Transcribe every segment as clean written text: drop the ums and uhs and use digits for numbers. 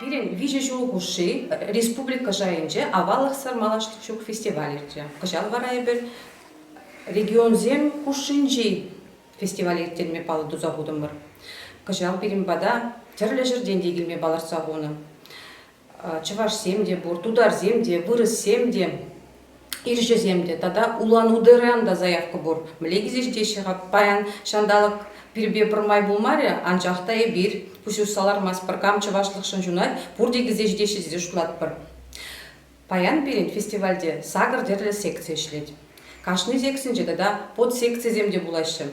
Пирӗн виҫӗ ҫул хушши республика шайӗнче Аваллӑхсӑр малашлӑх ҫук фестиваль иртрӗ. Кӑҫал вара эпир регионсем хушшинчи фестивале ирттерме паллӑ туса хутӑмӑр. Кӑҫал пирӗн пата тӗрлӗ ҫӗртен те килме палӑртса хунӑ. Чӑвашсем те пур, тутарсем те, вырӑссем те, ирҫесем те тата Улан-Удэран та заявка пур. Мӗнле килсе ҫитеҫҫӗ-ха? Паян ҫанталӑк пирпе пӗрмай пулмарӗ, анчах та эпир пуҫ усса лармастпӑр. Кам чӑвашлӑхшӑн ҫунать, пурте килсе ҫитеҫҫӗ тесе шутлатпӑр. Паян пирӗн фестивальте сакӑр тӗрлӗ секци ӗҫлет. Кашни секцинче тата подсекцисем те пулаҫҫӗ.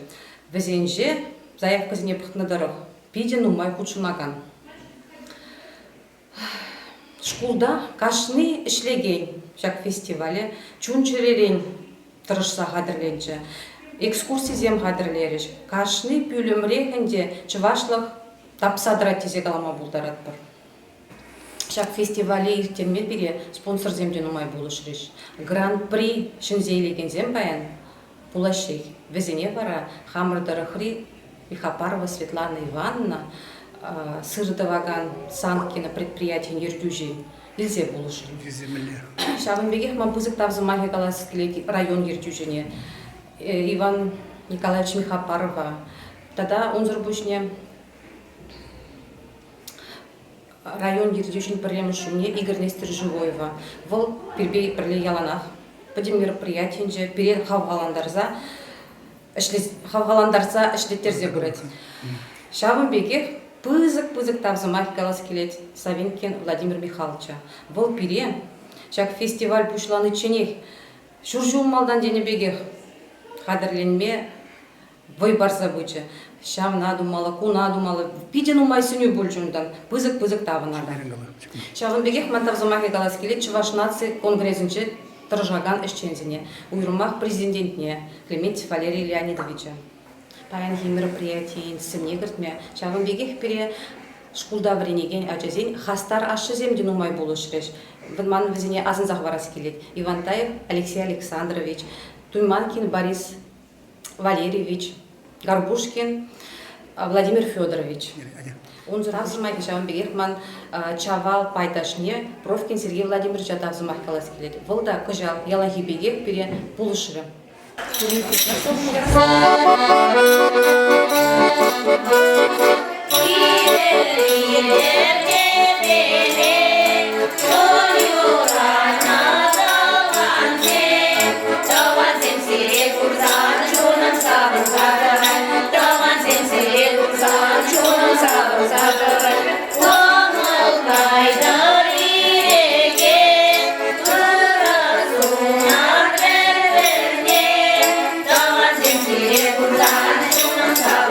Вӗсенче заявкӑсене пӑхнӑ тӑрӑх питӗ нумай хутшӑнакан. Шкулта кашни ӗҫлекен ҫак фестивале чун-чӗререн тӑрӑшса хатӗрленчӗ, экскурсисем хатӗрлерӗҫ. Кашни пӳлӗмрех ӗнтӗ чӑвашлӑх тапса тӑрать тесе калама пултаратпӑр. Ҫак фестивале ирттерме пире спонсорсем те нумай пулӑшрӗҫ. Гран-при ҫӗнсе илекенсем паян пулаҫҫех. Вӗсене вара хамӑр тӑрӑхри Михопарова Светлана Ивановна сыр тӑвакан Санкина предприятин ертӳҫи илсе пулӑшрӗ. Ҫавӑн пекех ман пысӑк тав сӑмахӗ калас килет район ертӳҫине Иван Николаевич Михопарова тата унсӑр пуҫне район ертӳҫин пӗрремӗш ҫумне Игорь Нестерживоева. Вӑл пирпе пӗрле яланах пӗтӗм мероприятинче пире хавхалантарса хавхалантарса ӗҫлеттерсе пырать. Ҫавӑн пекех пысӑк-пысӑк тав сӑмахӗ калас килет Савинкин Владимир Михайловича. Вӑл пире ҫак фестиваль пуҫланичченех ҫур ҫул малтан тенӗ пекех хатӗрленме вӑй парса пычӗ. Ҫавна тумалла, куна тумалла. Питӗ нумай сӗнӳ пулчӗ унтан. Пысӑк-пысӑк тав ӑна та. Ҫавӑн пекех ман тав сӑмахӗ калас килет Чӑваш наци конгресӗнче тӑрӑшакан ӗҫченсене, уйрӑмах президентне Клементьев Валерий Леонидовича. Паянхи мероприятийӗн сӗмне кӗртме, ҫавӑн пекех пире шкулта вӗренекен ачасен хастар ашшӗсем те нумай пулӑшрӗҫ. Ман вӗсене асӑнса хӑварас килет. Ивантаев Алексей Александрович, Туйманкин Борис Валерьевич, Горбушкин Владимир Федорович. Унсӑр тав сӑмахӗ ҫавӑн пекех ман Чавал пайташне Бровкин Сергей Владимировича тав сӑмах калас килет. Вӑл та кӑҫал яланхи пекех пире пулӑшрӗ. Тӑвансем сире курсан чунӑм савӑнса тӑрать. Тӑвансем сире курсан чунӑм савӑнса тӑрать. Кӑмӑл кайтӑр ирӗке, ырӑ сунар пӗр-пӗрне. Тӑвансем сире курсан чунӑм савӑнса.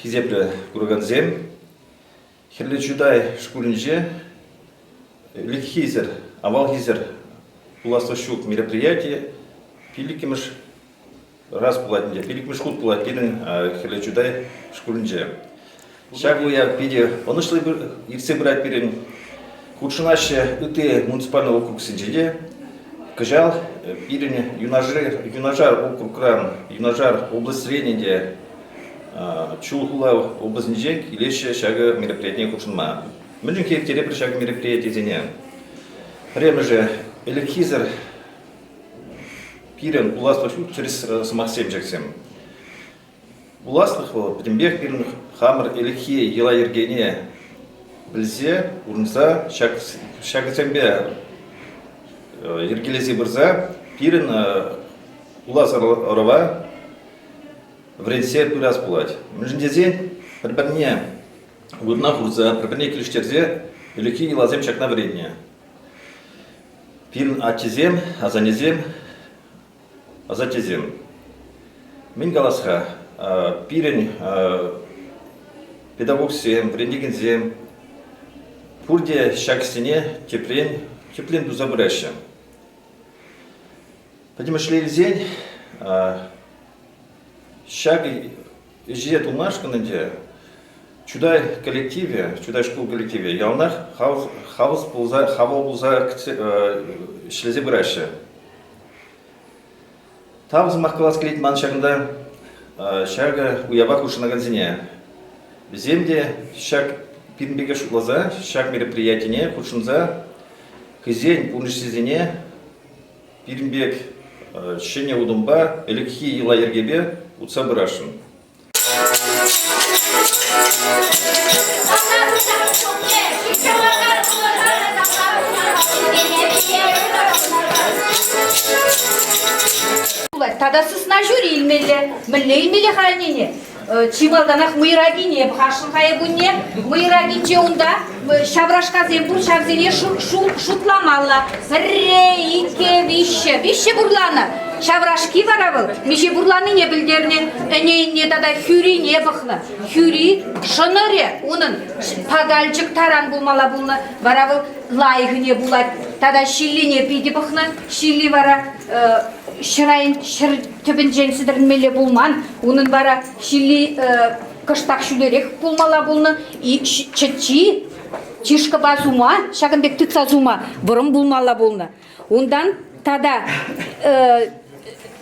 Хисеплӗ куракансем, Хӗрлӗ Чутай шкулӗнче ӗлӗкхисӗр, авалхисӗр пуласлӑх ҫук мероприяти пиллӗкмӗш раз пулать ӗнтӗ, пиллӗкмӗш хут пулать пирӗн Хӗрлӗ Чутай шкулӗнче. Ҫак уяв питӗ ӑнӑҫлӑ иртсе пырать пирӗн. Хутшӑнаҫҫӗ ытти муниципаллӑ округсенче те. Кӑҫал пирӗн юнашар округран, юнашар облаҫрен те Чулхула облаҫӗнчен килеҫҫӗ ҫакӑ мероприятине хутшӑнма. Мӗншӗн ирттеретпӗр ҫак мероприятисене? Пӗрремӗшӗ, ӗлӗкхисӗр пирӗн пуласлӑх ҫук тӗрӗс сӑмахсем ҫаксем. Пуласлӑх вӑл пӗтӗмпех пирӗн хамӑр ӗлӗкхи йӑла-йӗркене пӗлсе, пурӑнса, ҫакӑсемпе йӗркелесе пырса пирӗн пулас ӑрӑва вӗрентсе пырас пулать. Мӗншӗн тесен пӗр-пӗрне вырӑна хурса, пӗр-пӗрне килӗштерсе ӗлӗкхи йӑласем ҫакна вӗрентнӗ. Пирӗн аттесем, асаннесем, асаттесем. Мӗн калас-ха, пирӗн педагогсем, вӗрентекенсем пурте ҫак ӗҫсене тӗпрен, тӗплӗн туса пыраҫҫӗ. Пӗтӗмӗшле илсен, ҫак ӗҫе тумашкӑн ӗнтӗ Чутай коллективӗ, Чутай шкул коллективӗ яланах хавас пулса, хавал пулса ӗҫлесе пыраҫҫӗ. Тав сӑмах калас килет ман ҫакӑнта ҫакӑ уява хутшӑнакансене. Вӗсем те ҫак пирӗн пекех шутласа ҫак мероприятине хутшӑнса хӑйсен пурнӑҫӗсене пирӗн пек ҫӗнӗ утӑмпа, ӗлӗкхи йӑла-йӗркепе утса пырасшӑн. Тата сысна ҫури илмелле. Мӗнле илмелле-ха ӗнене? Чи малтанах мӑйракине пӑхасшӑн-ха кунне. Мӑйракинче унта ҫаврашкасем пур, ҫавсене шутламалла. Пӗрре, иккӗ, виҫҫӗ. Виҫҫӗ пурланӑ. Ҫаврашки вара вӑл миҫе пурланине пӗлтернӗ. Ӗненне тата хӳрине пӑхнӑ. Хӳри шӑнӑрӗ унӑн пакальчӑк таран пулмалла пулнӑ. Вара вӑл лайӑх ӗне пулать. Тата ҫиллине питӗ пӑхнӑ. Ҫилли вара ҫӗр ҫӗр тӗпӗнчен сӗтӗрӗнмелле пулман. Унӑн вара ҫилли кӑштах ҫӳлерех пулмалла пулнӑ. Чӗччи чышкӑпа сума, ҫакӑн пек тытса сума вӑрӑм пулмалла пулнӑ. Унтан тата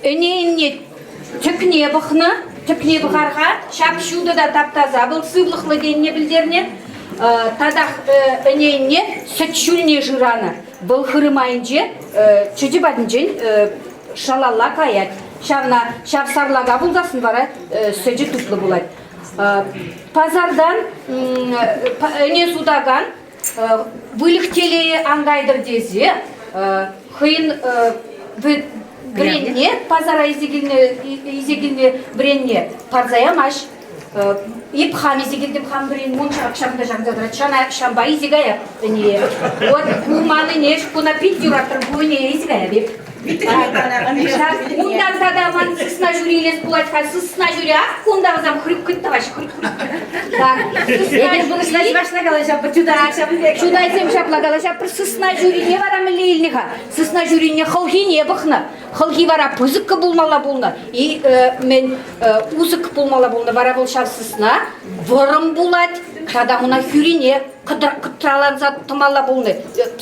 ӗне тӗкне пӑхнӑ, тӗкне пӑхар-ха, ҫап-ҫутӑ та тап-таса вӑл сывлӑхлӑ тенине пӗлтернӗ. Татах ӗненне сӗт ҫулне шыранӑ. Вӑл хырӑм айӗнче чӗчӗ патӗнчен шалалла каять. Ҫавна ҫав сарлака пулсассӑн вара сӗчӗ тутлӑ пулать. Пасартан ӗне сутакан выльӑх телейӗ ан кайтӑр тесе хӑйӗн вӗренне пасара илсе килнӗ илсе килнӗ вӗренне парса ямасть. Эп хам илсе килтӗм, хам вӗрен мунча ҫакӑнта ҫакӑнта тӑрать. Ҫана ҫампа илсе каяп ӗне. Вот ку ман ӗне, куна пит юратрӑм, ку ӗне илсе каяп эп. Унтан тата ман сысна ҫури илес пулать-ха. Сысна ҫури ах кунта вӗсем хрюкать тӑваҫ, хрюк-хрюк. Так, сысна ҫури. Чӑвашла калаҫатпӑр, чутай ҫавӑн пек. Чутайсем ҫапла калаҫатпӑр. Сысна ҫурине вара мӗнле илнӗ-ха? Сысна ҫурине хӑлхине пӑхнӑ. Хӑлхи вара пысӑккӑ пулмалла пулнӑ. И мӗн усӑк пулмалла пулнӑ. Вара вӑл ҫав сысна вӑрӑм пулать. Тата уна хӳрине кӑтраланса тӑмалла пулнӑ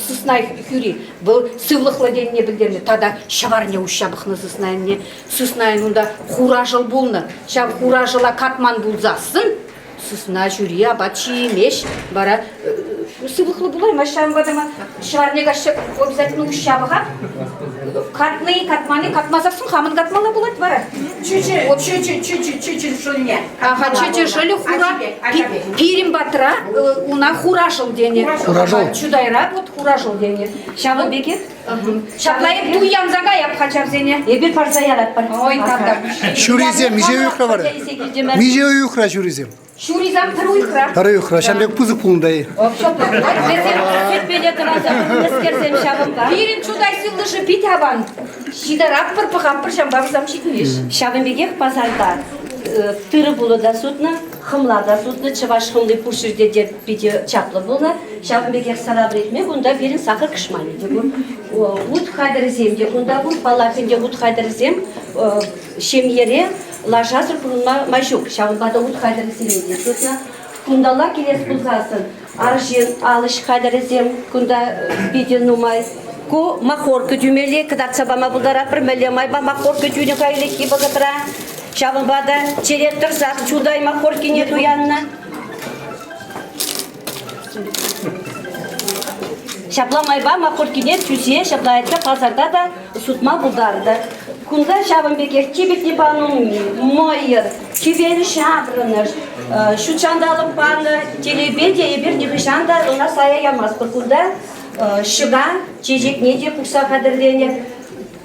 сысна хӳри. Вӑл сывлӑхлӑ тенине пӗлтернӗ. Тата ҫӑварне уҫҫа пӑхнӑ сысна ӗнне. Сысна унта хурашӑл пулнӑ. Ҫав хурашӑла катман пулсассӑн сысна ҫури апат ҫиеймест. Вара сывлӑхлӑ пулаймасть ҫавӑнпа та ҫӑварне каҫса обязательно уҫҫа пӑхап. Катни, катманни, катмасассӑн хамӑн катмалла пулать вара. Чӳчӗ, чӳчӗ, чӳчӗ, чӳчӗ шӑлне. Аха, чӳчӗ шӑлӗ хура. Пирӗн патра уна хурашӑл тенӗ. Хурашӑл. Чутайра вот хурашӑл тенӗ. Ҫавӑн пекех Ҫапла эп туянса каяп хачавсене. Эпир парса яратпӑр. Ой, тавта. Ҫурисем миҫе уйӑхра вара? Миҫе уйӑхра ҫурисем? Ҫурисем пӗр уйӑхра. Пӗр уйӑхра. Ҫав пек пысӑк пулнӑ-и? Вӗсем сӗтпеле тӑранса пӗтнӗскерсем ҫавӑнпа. Пирӗн Чутай сывлӑшӗ пит аван. Ҫитаратпӑр, пӑхатпӑр, ҫавӑнпа вӗсем ҫитмест. Ҫавӑн пекех пасарта. Тырӑ-пулӑ та сутнӑ, хӑмла та сутнӑ. Чӑваш хӑмли пур ҫӗрте те питӗ чаплӑ пулнӑ. Ҫавӑн пекех сӑра вӗретме кунта пирӗн сахӑр кӑшманӗ те пур. Вут хатӗрӗсем те кунта пур. Паллах ӗнтӗ, вут хатӗрӗсем ҫемьере лашасӑр пурӑнма май ҫук. Ҫавӑнпа та вут хатӗрӗсене те сутнӑ. Кунталла килес пулсассӑн арҫын алӑҫ хатӗрӗсем кунта питӗ нумай. Ку махорка тӳмелле кӑтартса пама пултаратпӑр. Мӗнле майпа махорка тӳнӗ-ха ӗлӗкхи вӑхӑтра. Ҫавӑнпа та черет тӑрсах Чутай махоркине туяннӑ. Ҫапла майпа махоркине тӳсе ҫапла айтса пасарта та сутма пултарнӑ. Кунта ҫавӑн пекех типӗтнӗ панулми, мӑйӑр, хӗвел ҫаврӑнӑш, ҫут ҫанталӑк панӑ телейпе те эпир нихӑҫан та ӑна сая ямастпӑр. Кунта ҫӑка чечекне те пухса хатӗрленӗ.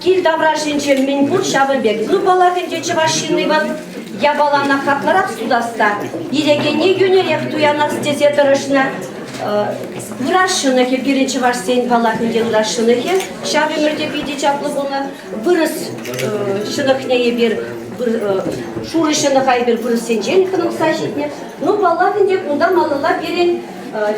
Кил таврашӗнче мӗн пур ҫавӑн пек. Ну, паллах ӗнтӗ, чӑваш ҫынни вӑл япалана хаклӑрах сутас та, илекене йӳнӗрех туянас тесе тӑрӑшнӑ. Ыраш ҫӑнӑхӗ пирӗн чӑвашсен, паллах ӗнтӗ, ыраш ҫӑнӑхӗ ҫав ӗмӗрте питӗ чаплӑ пулнӑ. Вырӑс ҫӑнӑхне эпир, шурӑ ҫӑнӑха эпир вырӑссенчен хӑнӑхса ҫитнӗ. Ну, паллах ӗнтӗ, кунта малалла пирӗн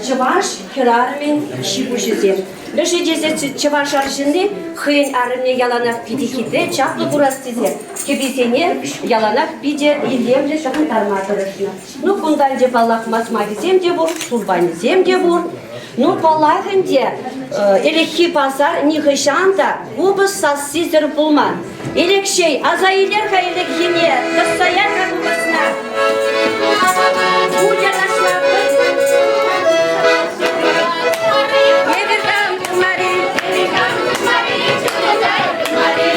чӑваш хӗрарӑмӗн ҫи-пуҫӗсем. Мӗншӗн тесен чӑваш арҫынни хӑйӗн арӑмне яланах питӗ хитре, чаплӑ курас тесе кӗписене яланах питӗ илемлӗ ҫыхӑнтарма тӑрӑшнӑ. Ну, кунта ӗнтӗ, паллах, масмакӗсем те пур, сурпанӗсем те пур. Ну, паллах ӗнтӗ, ӗлӗкхи пасар нихӑҫан та купӑс сассисӗр пулман. Элекҫей, аса илер-ха ӗлӗкхине, тӑсса яр-ха купӑсна. Пурте ташлатпӑр. Эпир кам тымари, эпир кам тымари, чунӑмай тымари.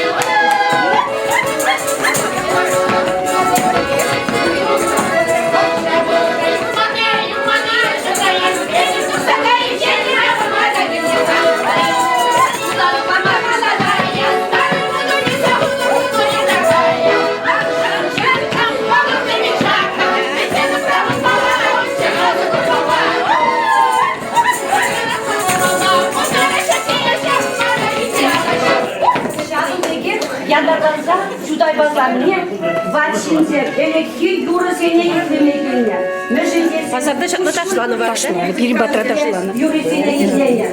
Ҫавӑн пекех ятарласа Чутай пасарне ват ҫынсем ӗлӗкхи юрӑсене итлеме килнӗ. Мӗншӗн тесен Пасарта ҫапла ташланӑ вара. Ташланӑ, пирӗн патра ташланӑ. Юррисене итленӗ.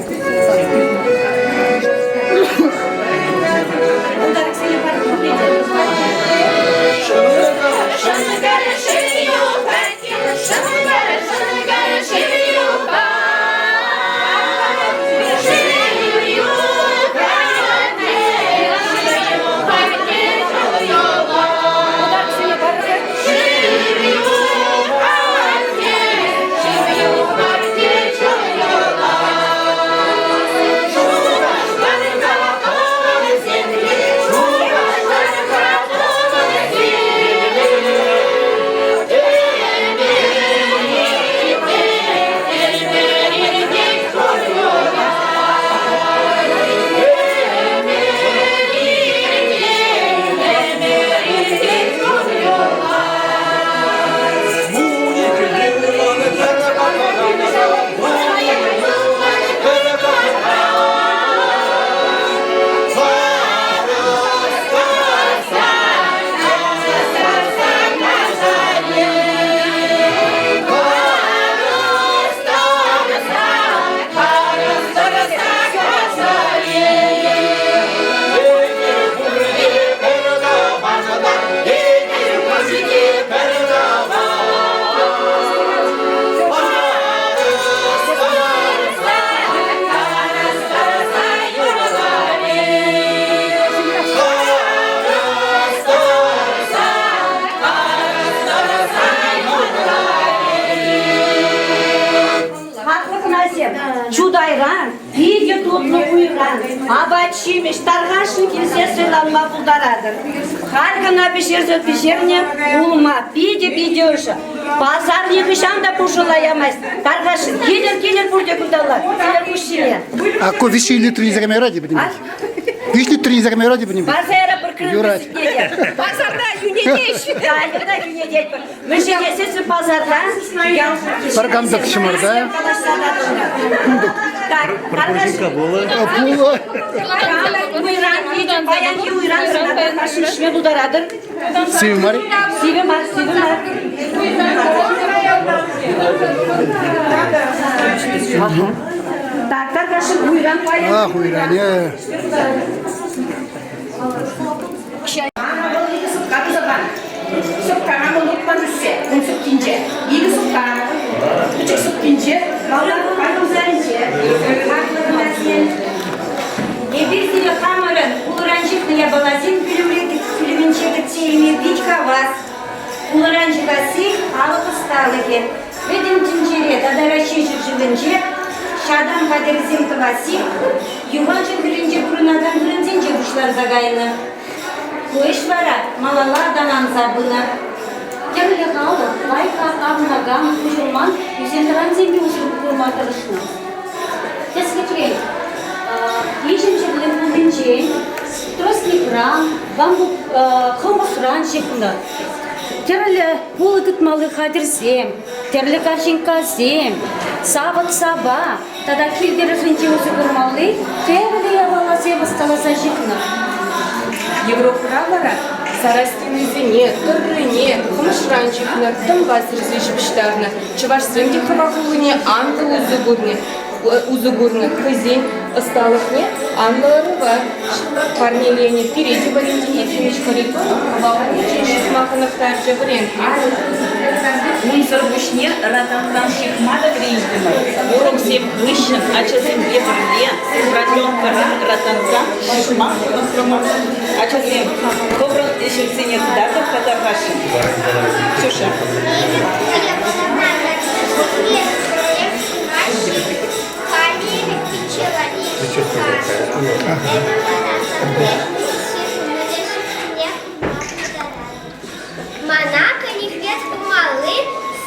Хаклӑ хӑнасем, Чутайран, питӗ тутлӑ уйран апат-ҫимӗҫ тархасшӑн килсе сӑйланма пултаратӑр. Халь кӑна пӗҫерсе пӗҫернӗ улма питӗ-питӗ ӑшӑ. Пасар нихӑҫан та пушӑла ямасть. Тархасшӑн, килӗр, килӗр пурте кунталла, килӗр хушшине. А ку виҫҫӗ литр илсе кайма юрать-и пӗтӗмпех? Виҫ литр илсе кайма юрать-и пӗтӗмпех? Пасара пӗр крылья Юрать. сӗтне те. Пасарта йӳнетеҫҫӗ. Калькӑна йӳнететпӗр. Мӗншӗн тесессӗн пасартан ял Пӗр кантӑк ҫӑмарта. калаҫса татӑлнӑ. Пӗр Пулӑ. Уйран, паянхи уйран сӑнатан ӗҫме пултаратӑр. Сивӗ мар. Сивӗ мар, сивӗ мар. Так, таркашӑн уйран паян. Ах, уйранӗ. Мана вӑл икӗ сыпка туса панӑ. Сыпкана вӑл лутман ӳссе, ун сыпкинче. Икӗ сыпка. Пӗчӗк сыпкинче, малтан панкусарӗнче. Эпир сире хамӑрӑн хуларан ҫыхнӑ япаласен пӳлӗмӗнче кӗтсе илме пит хавас. Хуларан ҫыхасси халӑх ӑсталӑхӗ. Пӗтӗм тӗнчере тата Раҫҫей ҫӗршывӗнче ҫатан хатӗрӗсем тӑвасси юхан шыв хӗрринче пурӑнакан вырӑнсенче пуҫланса кайнӑ. Ку ӗҫ вара малалла аталанса пынӑ. Тӗрлӗ халӑх лайӑх авӑнакан уҫӑлман ӳсентӑрансемпе усӑ курма тӑрӑшнӑ. Тӗслӗхрен, иҫӗм ҫӗрле хулинчен, тростникран, бамбук хӑмӑшран ҫыхнӑ тӗрлӗ пулӑ тытмалли хатӗрсем, тӗрлӗ карҫинккасем, савӑт-сапа тата кил-тӗрӗшӗнче усӑ курмалли тӗрлӗ япаласем ӑсталаса ҫыхнӑ. Европӑра вара сарай стенисене, тӑррине хӑмӑшран ҫыхнӑ, тӑмпа сӗрсе ҫыпӑҫтарнӑ. Чӑвашсем те хӑва хуллине анлӑ усӑ курнӑ, усӑ курнӑ хӑйсен ӑсталӑхне анлӑ ӑрӑва парнеленӗ. Пире те Валентин Ефимович Харитонов хӑва хуллинчен ҫыхма хӑнӑхтарчӗ, вӗрентнӗ. Унсӑр пуҫне ратантан ҫыхма та вӗрентӗмӗр. Уроксем хыҫҫӑн ачасемпе пӗрле продленкӑра ратантан ҫыхма хӑнӑхрӑмӑр. Ачасем, хӑвӑрӑн ӗҫӗрсене кӑтартӑр тата вашӑн. Ксюша. Мана канихвет тумалли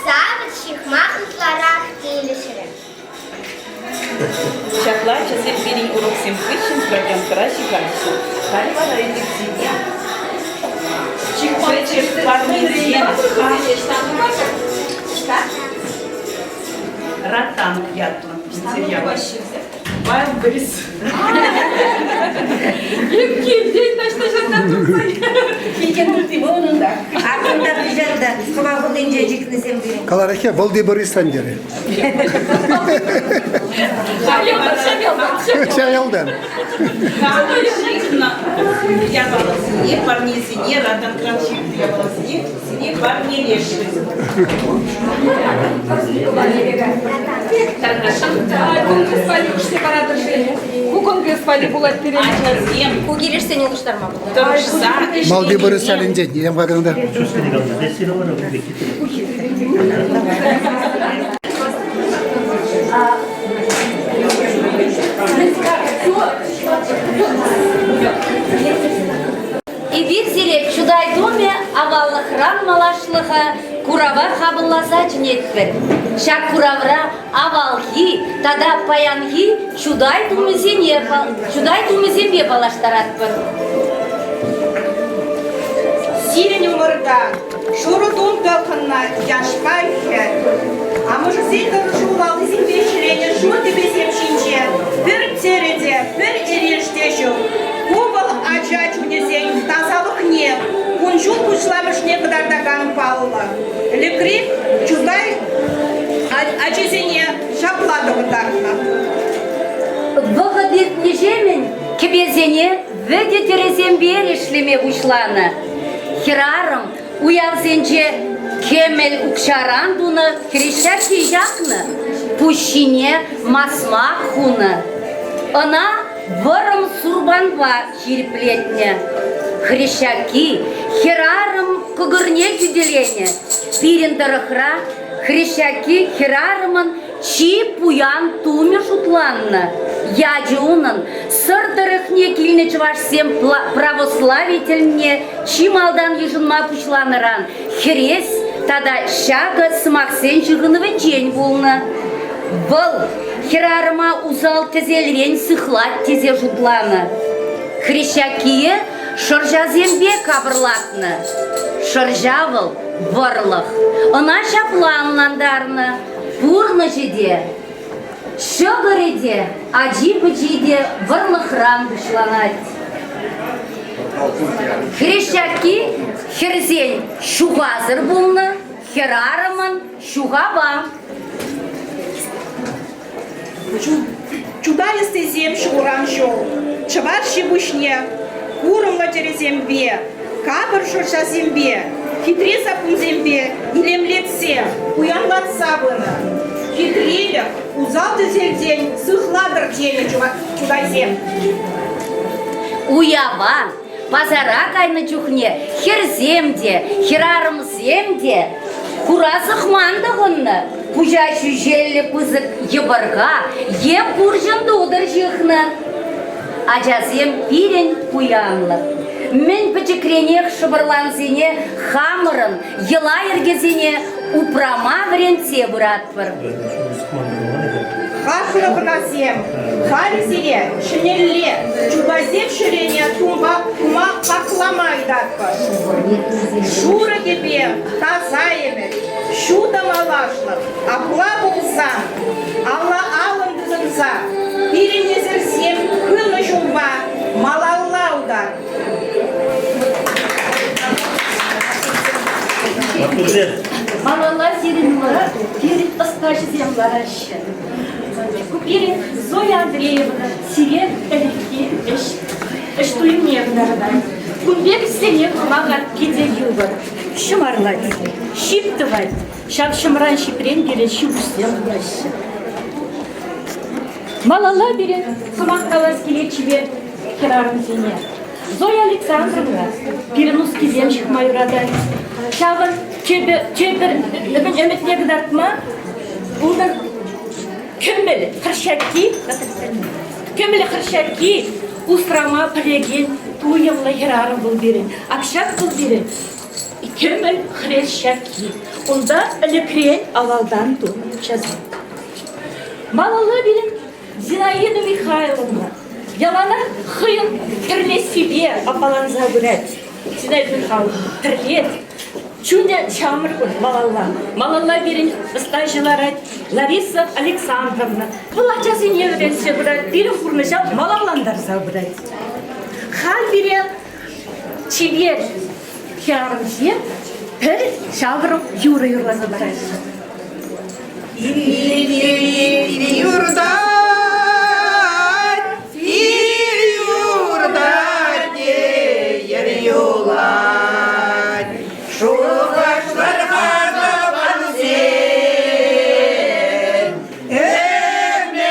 савӑт ҫыхма ытларах килӗшрӗ. Ҫапла ачасем пирӗн уроксем хыҫҫӑн продленкӑра ҫыхаҫҫӗ. Халь вара ӳкерсене пӗчӗк парнесем Ротанг ятлӑ материал. Wildberries. Килтен таҫта ҫартан тухса. Килтен тухни вӑл унта. Акӑнта пуҫарта хӑва хулинче чикнисем пирӗн. Каларахе вӑлти Борис терӗ. Ҫаялтан. Ҫыхнӑ япаласене, парнесене, ротанкран ҫыхнӑ япаласене сине парнелесшӗн. Конгресс валли ӗҫсе паратӑр-ши? Ку конгресс валли пулать пире. Ачасем Ку килӗшсен улӑштарма пултарать. тӑрӑшса Малти Борис ӗҫленине ялӗнчен. Илем каганда. Эпир сире Чутай тумӗ аваллӑхран малашлӑха курава хапӑлласа чӗнетпӗр. Ҫак куравра авалхи тата паянхи Чутай тумӗсене Чутай тумӗсемпе паллаштаратпӑр. Сирӗн умӑрта шурӑ тум тӑхӑннӑ яшпа хӗр. Амӑшӗсен тӑрӑшуллисемпе ҫӗленӗ шур тӗпесем ҫинче пӗр тӗрӗ те, пӗр эреш те ҫук. Ку вӑл ача чунӗсен тасалӑхне, кун-ҫул пуҫламӑшне кӑтартакан паллӑ. Ӗлӗкрех Чутай ачисене ҫапла тӑхӑнтартнӑ. Вӑхӑт иртнӗҫемӗн кӗпесене вӗтӗ тӗрӗсемпе эрешлеме пуҫланӑ. Хӗрарӑм уявсенче кӗмӗл укҫаран тунӑ хресчаки ҫакнӑ, пуҫ ҫине масмак хунӑ. Ӑна вӑрӑм сурпанпа ҫирӗплетнӗ. Хресчаки хӗрарӑм кӑкӑрне хӳтӗленӗ. Пирӗн тӑрӑхра хресчаки хӗрарӑмӑн чи пуян тумӗ шутланнӑ. Ячӗ унӑн Сӑр тӑрӑхне килнӗ чӑвашсем православи тӗнне чи малтан йышӑнма пуҫланӑран хӗрес тата ҫакӑ сӑмахсен ҫыхӑнӑвӗнчен пулнӑ. Вӑл хӗрарӑма усал тӗселрен сыхлать тесе шутланӑ. Хресчакие шӑрҫасемпе капӑрлатнӑ. Шӑрҫа вӑл вӑрлӑх. Ӑна ҫапла ӑнлантарнӑ. Пурнӑҫӗ те. Ҫӑкӑрӗ те, ачи-пӑчи те вӑрлӑхран пуҫланать. Хресчакки хӗрсен ҫухасӑр пулнӑ, хӗрарӑмӑн ҫухапа. Чутай ӑстисем ҫулран ҫул чӑваш ҫи-пуҫне курӑмлӑ тӗрӗсемпе, капӑр шӑрҫасемпе, хитре саппунсемпе илемлетсе, пуянлатса пынӑ. Хитрелӗх усал-тӗселтен сыхлатӑр тенӗ чутайсем. Уява пасара кайнӑ чухне хӗрсем те, хӗрарӑмсем те хура сӑхман тӑхӑннӑ, пуҫа ҫӳҫеллӗ пысӑк йӑпӑрка е пурҫӑн тутӑр ҫыхнӑ. Ачасем пирӗн пуянлӑх. Мӗн пӗчӗкренех шӑпӑрлансене хамӑрӑн йӑла-йӗркесене упрама вӗрентсе пыратпӑр. Хаклӑ хӑнасем, халӗ сире ҫӗнӗлле чупасем ҫӳрене тумпа тума хаклама ыйтатпӑр. Шурӑ кӗпе, таса ӗмӗт, ҫутӑ малашлӑх, апла пулсан алла-аллӑн тытӑнса пирӗн несӗлсем хывнӑ ҫулпа малалла утар. Малалла сирӗн умра пирӗн ӑстаҫӑсем лараҫҫӗ. Ку пирӗн Зоя Андреевна сире ӗлӗкхи ӗҫ ӗҫ туйӑмне кӑтартать. Кун пек ӗҫсене курма питӗ йывӑр. Ҫӑм арлать, ҫип тӑвать. Ҫав ҫӑмран ҫипрен пирӗн ҫупӑҫсем пулаҫҫӗ. Малалла пирӗн сӑмах калас килет чипер хӗрарӑмсене. Зоя Александровна пирӗн ускисем ҫыхма юратать. Ҫавӑн тепӗр ӗмӗтне кӑтартма унӑн кӗмӗл хырҫакки кӗмӗл хырҫакки усрама пӗлекен туйӑмлӑ хӗрарӑм вӑл пирӗн. Ак ҫак вӑл пирӗн кӗмӗл хресҫакки. Унта ӗлӗкрен авалтан тунӑ часах. Малалла пирӗн Зинаида Михайловна яланах хӑйӗн тӗрлессипе аппаланса пырать. Зинаида Михайловна тӗрлет. Чунӗ ҫамрӑк малалла. Малалла пирӗн ӑстаҫӑ ларать Лариса Александровна. Вӑл ачасене вӗрентсе пырать, пирӗн пурнӑҫа малаллантарса пырать. Халь пире чипер хӗрарӑмсем пӗр ҫаврӑм юрӑ юрласа параҫҫӗ. Юртать, юртать те юлать. Шухӑшлар хасапансем, ӗмӗр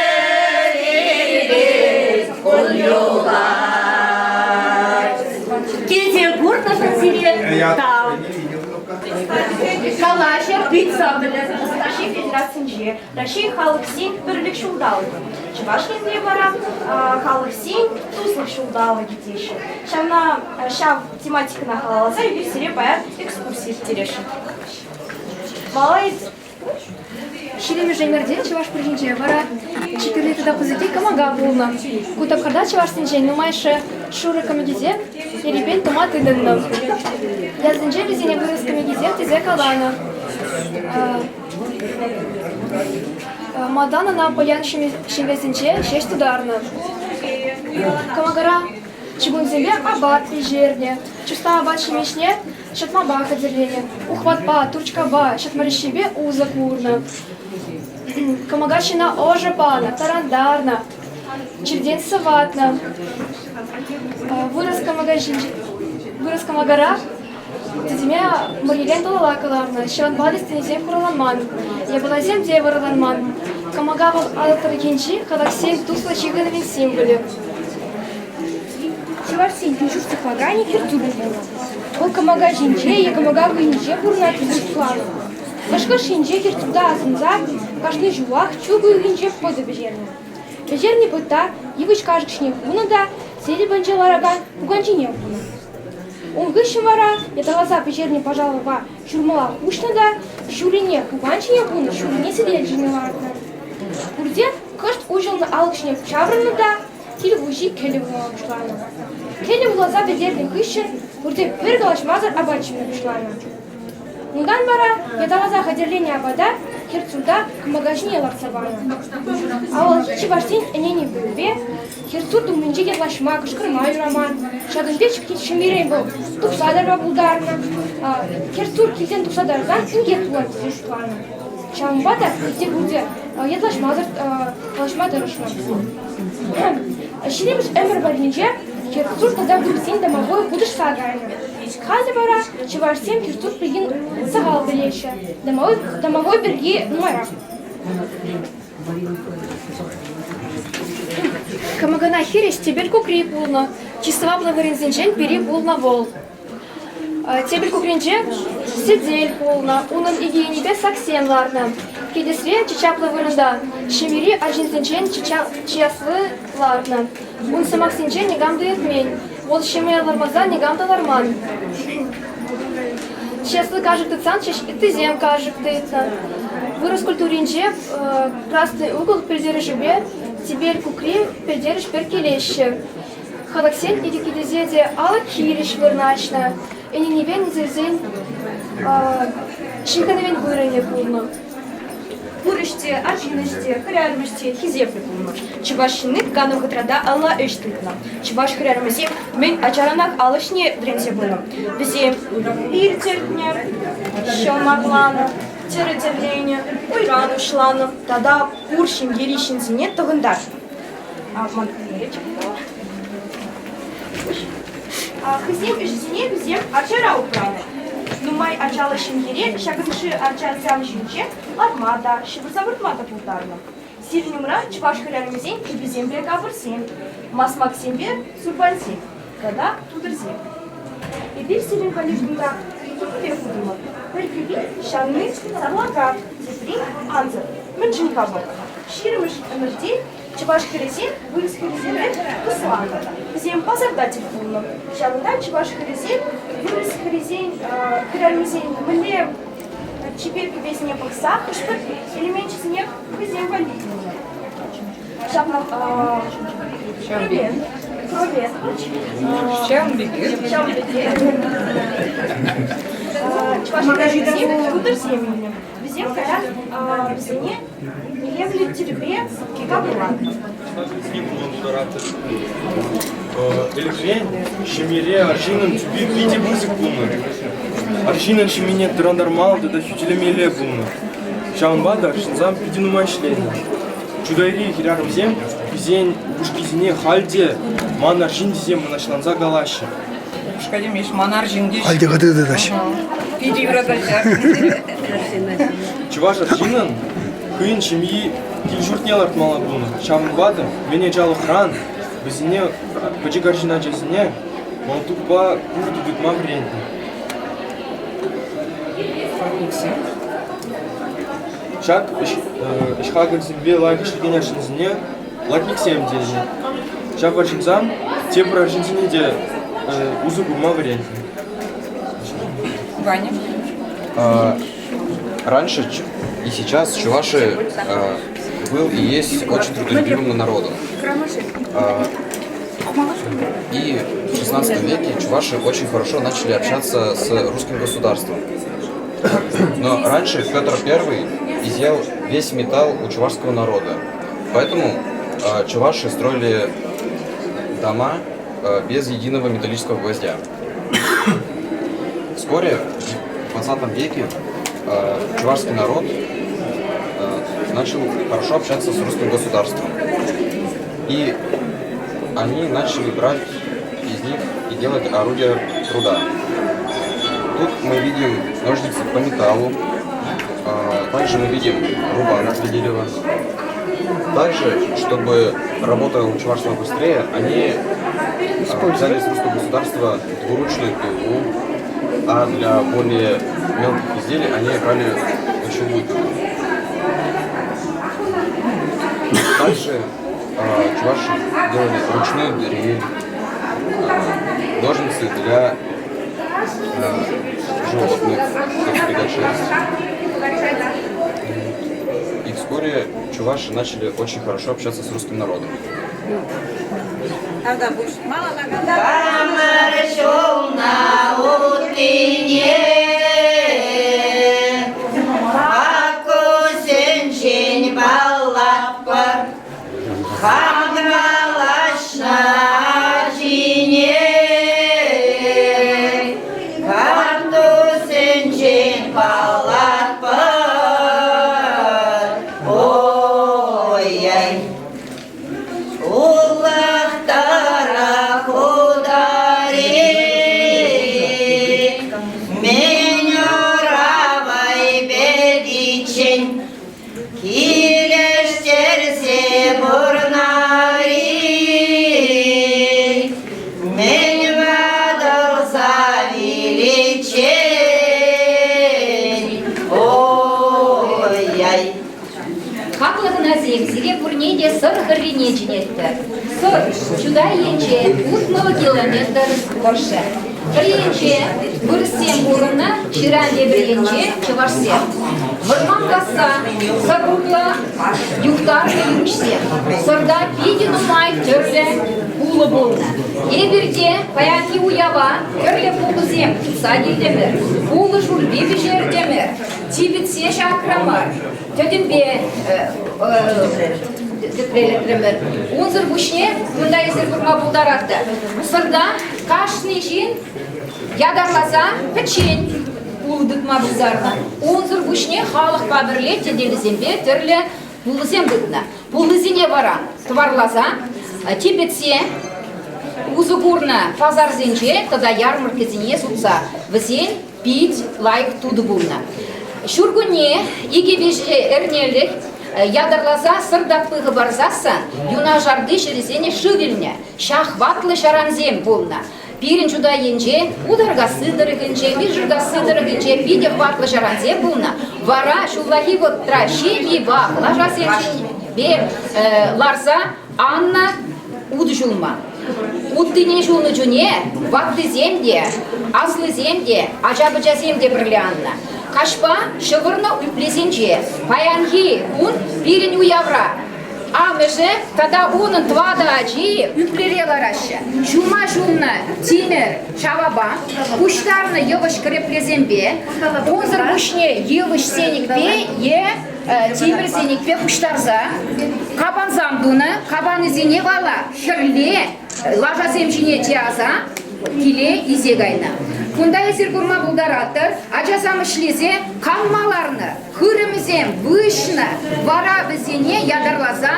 иртет кун юлать. Килсе курнӑшӑн сире тав. Калаҫӑр, ыйтса пӗлӗр. Раҫҫей Федерацинче Раҫҫей халӑхсен пӗрлӗх ҫулталӑкӗ. Чӑваш Енре вара халӑхсен туслӑх ҫулталӑкӗ теҫҫӗ. Ҫавна ҫав тематикӑна халалласа эпир сире паян экскурси ирттересшӗн. Малай Ҫирӗммӗш ӗмӗрте чӑваш пӳртӗнче вара чи кирли тата пысӑкки кӑмака пулнӑ. Ку тапхӑрта чӑвашсенчен нумайӑшӗ шурӑ кӑмакисем ерипен тума тытӑннӑ. Ялсенче вӗсене вырӑс кӑмакисем тесе каланӑ. Малтан ӑна пӑян ҫемьесенче ҫеҫ тутарнӑ. Кӑмакара чукунсемпе апат пӗҫернӗ, чуста апат-ҫимӗҫне ҫатмапа хатӗрленӗ, ухватпа, турчкапа, ҫатмарӗҫҫипе усӑ курнӑ. Кӑмака ҫына ӑшӑ панӑ, тӑрантарнӑ, чиртен сыватнӑ. Вырӑс кӑмака ҫинче вырӑс кӑмакара тӗтӗме мӑрьерен тулала кӑларнӑ, ҫавӑнпа та стенисем хураланман, япаласем те вӑрланман. Кӑмака вӑл алӑк тӑрӑхӗнчи халӑхсен туслӑ ҫыхӑнӑвӗн символӗ. Чӑвашсен кил-ҫурт сыхлаканӗ хӗртӳллӗ пулнӑ. Вӑл кӑмака ҫинче е кӑмака хӑйӗнче пурӑнать тесе шутланӑ. Хӑш-хӑш енче хӗртӳлте асӑнса кашни ҫулах чӳк уйӑхӗнче пӑтӑ пӗҫернӗ. Пӗҫернӗ пӑтта йывӑҫ кашӑк ҫине хунӑ та сӗтел патӗнче ларакан пукан ҫине хунӑ. Ун хыҫҫӑн вара ятарласа пӗҫернӗ пашалӑва ҫурмалла хуҫнӑ та ҫуррине пукан ҫине хунӑ, ҫуррине сӗтел ҫине лартнӑ. Пурте кӑшт уҫӑлнӑ алӑк ҫине ҫаврӑннӑ та кил хуҫи кӗлӗ вулама пуҫланӑ. Кӗлӗ вуласа пӗтернӗ хыҫҫӑн пурте пӗр калаҫмасӑр апат ҫиме пуҫланӑ. Унтан вара ятарласа хатӗрленӗ апата. Хӗртсурта кӑмака ҫине лартса панӑ. Авалхи чӑвашсен ӗненӗвӗпе Хӗртсурт умӗнче ятлаҫма, кӑшкӑрма юраман. Ҫакӑн пек ҫемьерен вӑл тухса тарма пултарнӑ. Хӗртсурт килтен тухса тарсан инкек пулать тесе шутланӑ. Ҫавӑнпа та килте пурте ятлаҫмасӑр калаҫма тӑрӑшнӑ. Ҫирӗммӗш ӗмӗр варринче Хӗртсурт тата вырӑссен домовой хутӑшса кайнӑ. Халӗ вара чӑвашсем Хӗртсурт пирки сахал пӗлеҫҫӗ, домовой пирки нумайрах. Кӑмакана хирӗҫ тӗпел кукри пулнӑ. Чи сӑваплӑ вырӑнсенчен пӗри пулнӑ вӑл. Тепӗр кукринче сӗтел пулнӑ, унӑн икӗ енӗпе саксем ларнӑ. Кӗтесре чи чаплӑ вырӑнта ҫемьери арҫынсенчен чи асли ларнӑ. Ун сӑмахсенчен никам та иртмен, вӑл ҫемье лармасан никам та ларман. Чи асли кашӑк тытсан ҫеҫ ыттисем кашӑк тытнӑ. Вырӑс культуринче красный угол пӗлтерӗшӗпе тӗпел кукри пӗлтерӗш пӗр килеҫҫӗ. Халӑхсен икӗ те алӑк хирӗҫ вырнаҫнӑ, ӗненӗве несӗлсен ҫыхӑнӑвӗн вырӑнӗ пулнӑ. Пур ӗҫ те, арҫын ӗҫ те, хӗрарӑм ӗҫ те хисеплӗ пулнӑ. Чӑваш ҫынни кану вӑхӑтра та алла ӗҫ тытнӑ. Чӑваш хӗрарӑмӗсем мӗн ачаранах ал ӗҫне вӗренсе пынӑ. Вӗсем пир тӗртнӗ, ҫӑм арланӑ, тӗрӗ тӗрленӗ, уйран уҫланӑ тата пур ҫемьери ҫынсене тӑхӑнтартнӑ. Хӑйсен ӗҫӗсене вӗсем арчара упранӑ. Нумай ачаллӑ ҫемьере ҫакӑн-ши арчасем ҫинче ларма та, ҫывӑрса выртма та пултарнӑ. Сирӗн умра чӑваш хӗрарӑмӗсен кӗписемпе капӑрсем, масмаксемпе сурпансем тата тутӑрсем. Эпир сирӗн валли кунта кӗпе хутӑмӑр. Пӗр кӗпи ҫанни сарлака, тепри ансӑр. Мӗншӗн-ха вӑл? Ҫирӗмӗш ӗмӗрте Чӑваш хӗрӗсем вырӑс хӗрӗсемпе тусланнӑ. Вӗсем пасарта тӗл пулнӑ. Ҫавӑнта чӑваш хӗрӗсем вырӑс хӗрӗсен хӗрарӑмӗсен мӗнле чипер кӗпесене пӑхса хӑш-пӗр элеменчӗсене хӑйсем валли илнӗ. Ҫавна кроме Ҫавӑн пекех. Ҫавӑн пекех чӑваш хӗрарӑмӗсем тутӑрсем илнӗ. Вӗсем кайран вӗсене илемлӗ тирпе капӑрлатнӑ. Ӗлӗкрен ҫемьере арҫыннӑн тӳпи питӗ пысӑк пулнӑ. Арҫыннӑн ҫемйине тӑрантармалла тата хӳтӗлемелле пулнӑ. Ҫавӑнпа та арҫынсем питӗ нумай ӗҫленӗ. Чутайри хӗрарӑмсем хӑйсен упӑшкисене халь те ман арҫын тесе мӑнаҫланса калаҫҫӗ. Упӑшка темест, ман арҫын теҫ. Халь те хытӑ тытаҫ. Питӗ юратаҫҫӗ. Чӑваш арҫыннӑн хӑйӗн ҫемйи кил-ҫуртне лартмалла пулнӑ. Ҫавӑнпа та мӗн ачалӑхран вӗсене пӗчӗк арҫын ачасене малтукпа пуртӑ тытма вӗрентнӗ. Ҫак ӗҫ хакӗсемпе лайӑх ӗҫлекен арҫынсене платниксем тенӗ. Ҫав арҫынсем тепӗр арҫынсене те усӑ курма вӗрентнӗ. Ваня? Раньше и сейчас чуваши был и есть очень трудолюбивым народом. И в XVI веке чуваши очень хорошо начали общаться с русским государством. Но раньше Петр I изъял весь металл у чувашского народа. Поэтому чуваши строили дома без единого металлического гвоздя. Вскоре, в 20 веке, чувашский народ начал хорошо общаться с русским государством. И они начали брать из них и делать орудия труда. Тут мы видим ножницы по металлу, также мы видим рубанок для дерева. Также, чтобы работа у чуваш шла быстрее, они взяли с русского государства двуручную пилу, а для более мелких изделий они брали лучевую пилу. Также чуваши делали ручную дрель, ножницы для животных, чтобы стригать шерсть. И вскоре чуваши начали очень хорошо общаться с русским народом. Хамӑр ҫулна уттине Аккусем. Хам калаҫнӑ ачине Картусенчен паллатпӑр. Ой-ай, улӑх тӑрӑх утари, Мӗн уравай пӗтиччен Килӗштерсе пурӑнар-и, мӗн ватӑлса виличчен. Ой-яй! Хаклӑ хӑнасем, сире пурне те Сӑр хӗррине чӗнетпӗр. Сӑр, Чутай енче 60 километр тӑршшӗ. Пӗр енче вырӑссем пурӑннӑ, ҫыран тепӗр енче чӑвашсем. Вӑрман касса сӑр урлӑ юхтарнӑ йывӑҫсем. Сӑрта питӗ нумай тӗрлӗ пулӑ пулнӑ. Эпир те паянхи уява тӗрлӗ пулӑсем тытса килтӗмӗр, пулӑ шурпи пӗҫертӗмӗр, типӗтсе ҫакрӑмӑр, тӗтӗмпе тӗтрелетрӗмӗр. Унсӑр пуҫне кунта эсир курма пултаратӑр. Сӑрта кашни ҫын ятарласа пӗччен пулӑ тытма пултарнӑ. Унсӑр пуҫне халӑхпа пӗрле тетелӗсемпе тӗрлӗ пулӑсем тытнӑ. Пуллисене вара тӑварласа, типӗтсе усӑ курнӑ пасарсенче тата ярмӑрккӑсене сутса вӗсен пит лайӑх тутӑ пулнӑ. Ҫуркунне икӗ-виҫӗ эрнелӗх ятарласа сӑр таппи хӑпарсассӑн юнашарти ҫӗрӗсене шыв илнӗ, ҫахватлӑ ҫарансем пулнӑ. Пирӗн Чутай енче, Утаркасси тӑрӑхӗнче, Мишеркасси тӑрӑхӗнче питӗ хӑватлӑ ҫарансем пулнӑ. Вара ҫуллахи вӑхӑтра ҫемйипах лашасем ҫинче ларса аннӑ утӑ ҫулма. Уттине ҫулнӑ чуне ваттисем те, аслисем те, ача-пӑчасем те пӗрле аннӑ. Каҫпа ҫӑвӑрнӑ ӳплесенче паянхи кун пирӗн уявра Амӑшӗ тата унӑн тӑватӑ ачи ӳплере лараҫҫӗ. Ҫума ҫулнӑ тимӗр ҫавапа, пуҫтарнӑ йывӑҫ кӗреплесемпе, унсӑр пуҫне йывӑҫ сенӗкпе е тимӗр сенӗкпе пуҫтарса капансам тунӑ. Капанӗсене вара хӗрле лашасем ҫине тиаса киле илсе кайнӑ. Кунта эсир курма пултаратӑр, ачасам ӗҫлесе канма ларнӑ. Хырӑмӗсем выҫнӑ, вара вӗсене ятарласа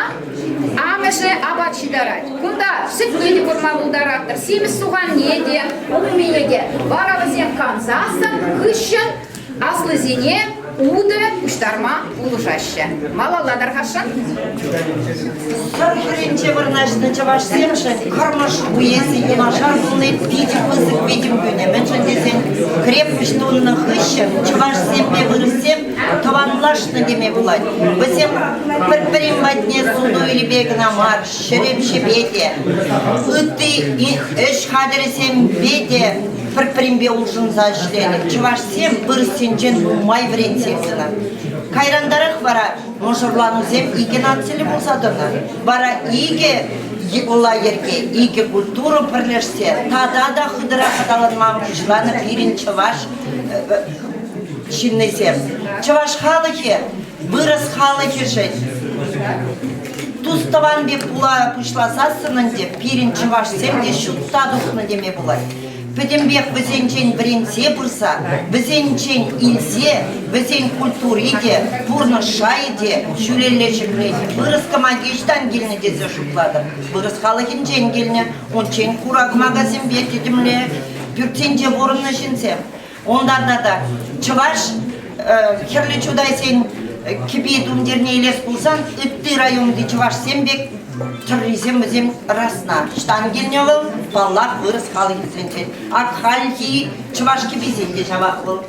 амӑшӗ апат ҫитарать. Кунта сӗтне те курма пултаратӑр, симӗс суханне те, улмине те. Вара вӗсем кансассӑн хыҫҫӑн аслисене утӑ пуҫтарма пулӑшаҫҫӗ. Малалла тархасшӑн. Сӑр хӗрринче вырнаҫнӑ чӑвашсемшӗн Кӑрмӑш уесӗ юнашар пулни питӗ пысӑк витӗм кӳнӗ. Мӗншӗн тесен крепость тунӑ хыҫҫӑн чӑвашсемпе вырӑссем тӑванлашнӑ теме пулать. Вӗсем пӗр-пӗрин патне суту-илӳпе кӑна мар, ҫерем-ҫӗпе те, ытти ӗҫ хатӗрӗсемпе те пӗр-пӗринпе улшӑнса ӗҫленӗ. Чӑвашсем вырӑссенчен нумай вӗренсе пынӑ. Кайрантарах вара Мӑшӑрланусем икӗ нациллӗ пулса тӑнӑ. Вара икӗ йӑла-йӗрке, икӗ культура пӗрлешсе тата та хытӑрах аталанма пуҫланӑ пирӗн чӑваш ҫыннисем. Чӑваш халӑхӗ вырӑс халӑхӗшӗн тус-тӑван пек пула пуҫласассӑн ӗнтӗ пирӗн чӑвашсем те ҫутта тухнӑ теме пулать. Пӗтӗмпех вӗсенчен вӗренсе пырса, вӗсенчен илсе, вӗсен культури те, пурнӑҫ шайӗ те ҫӳлелле ҫӗкленнӗ. Вырӑс кӑмаки ӑҫтан килнӗ тесе шутлатӑп. Вырӑс халӑхӗнчен килнӗ. Унччен хура кӑмакасемпе тӗтӗмле пӳртсенче пурӑннӑ ҫынсем. Унтан тата чӑваш Хӗрлӗ Чутайсен кӗпи тумтирне илес пулсан ытти районти чӑвашсем пек тӗррисем вӗсем расна. Ӑҫтан килнӗ вӑл? Паллах, вырӑс халӑхӗсенчен. Ак хальхи чӑваш кӗписем те ҫавах вӑл.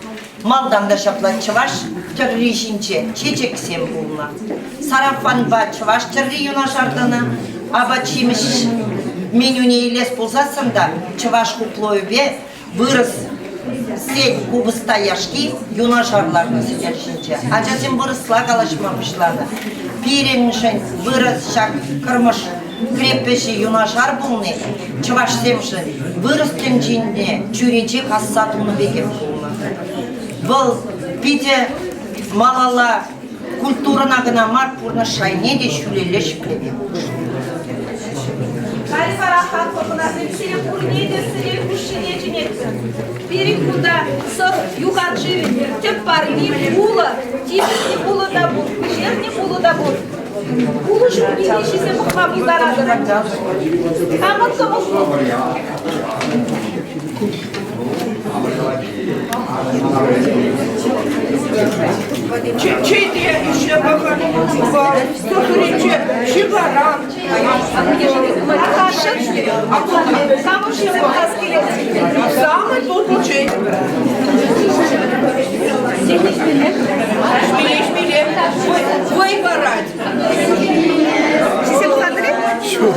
Малтан та ҫапла чӑваш тӗрри ҫинче чечексем пулнӑ. Сарафанпа чӑваш тӗрри юнашар тӑнӑ. Апат-ҫимӗҫ менюне илес пулсассӑн та чӑваш хуплӑвӗпе Вырӑс сен купӑста яшки юнашар ларнӑ сӗтел ҫинче. Ачасем вырӑсла калаҫма пуҫланӑ. Пирӗншӗн вырӑс ҫак Кӑрмӑш крепоҫӗ юнашар пулни чӑвашсемшӗн вырӑс тӗнчине чӳрече касса тунӑ пекех пулнӑ. Вӑл питӗ малалла культурӑна кӑна мар, пурнӑҫ шайне те ҫӳлелле ҫӗклеме пулӑшнӑ. Пурне те сӗтел хушшине чӗнетпӗр. Пирӗн кунта Сӑр юхан шывӗн тӗп парни пулӑ, типӗтнӗ пулӑ та пур, пӗҫернӗ пулӑ та пур. Пулӑ ҫуртине ҫисе пӑхма пултаратӑр. Хамӑр кӑмӑл пур. Чей те ӗҫлӗ пӑхӑр, сухаринче ҫырларан. Самый тутлӑ чей. Ӗҫмелле, вӑй парать. Ҫисе пӑхатӑр-и? Ҫук.